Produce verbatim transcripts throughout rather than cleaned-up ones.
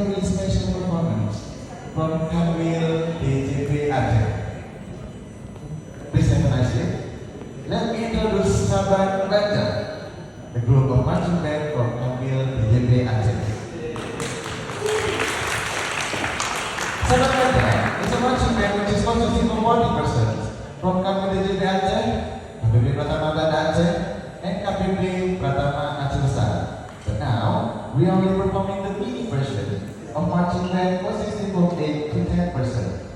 Special performance from Kanwil D J P Aceh. Please have a nice day. Let me introduce Saban Banda, the group of marching band from Kanwil D J P Aceh. Saban Banda is a marching band which is consisting of forty persons from Kanwil D J P Aceh, K B B Pratama Banda Aceh, and K B B Pratama Aceh Besar. But now, we are only performing the mini version of marching band consisting of eight to ten persons.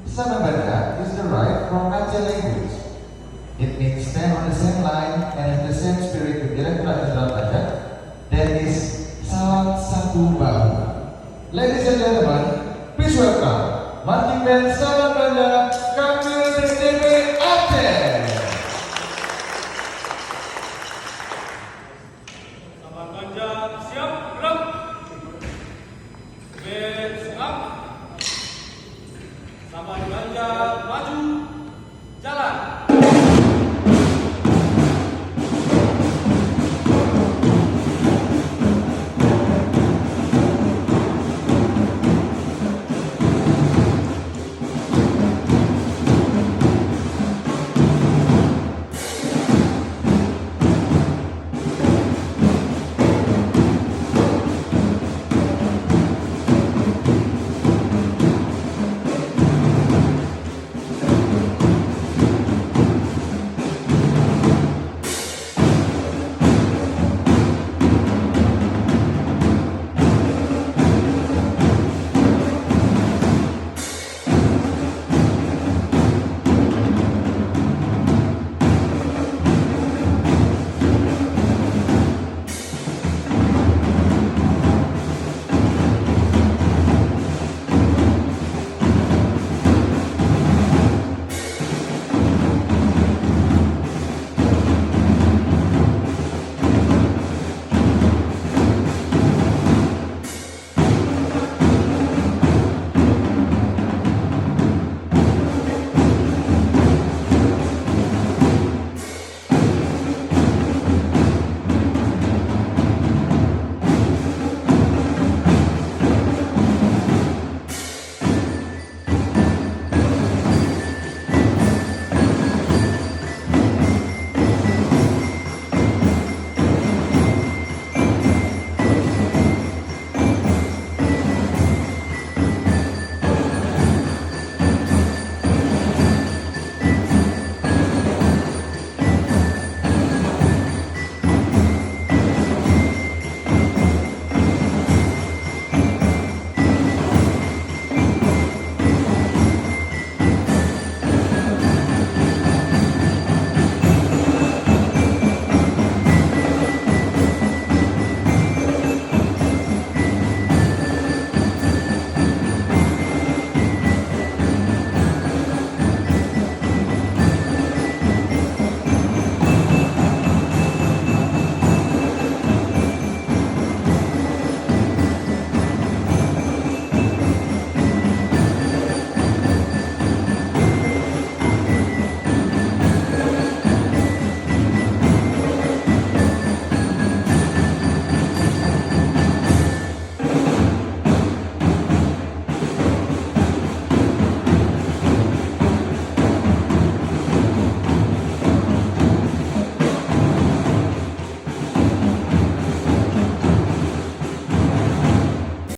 Saban Banda is derived from Aceh language. It means stand on the same line and have the same spirit with Direktorat Jenderal Pajak, that is, salam satu bahu. Ladies and gentlemen, please welcome marching band Saban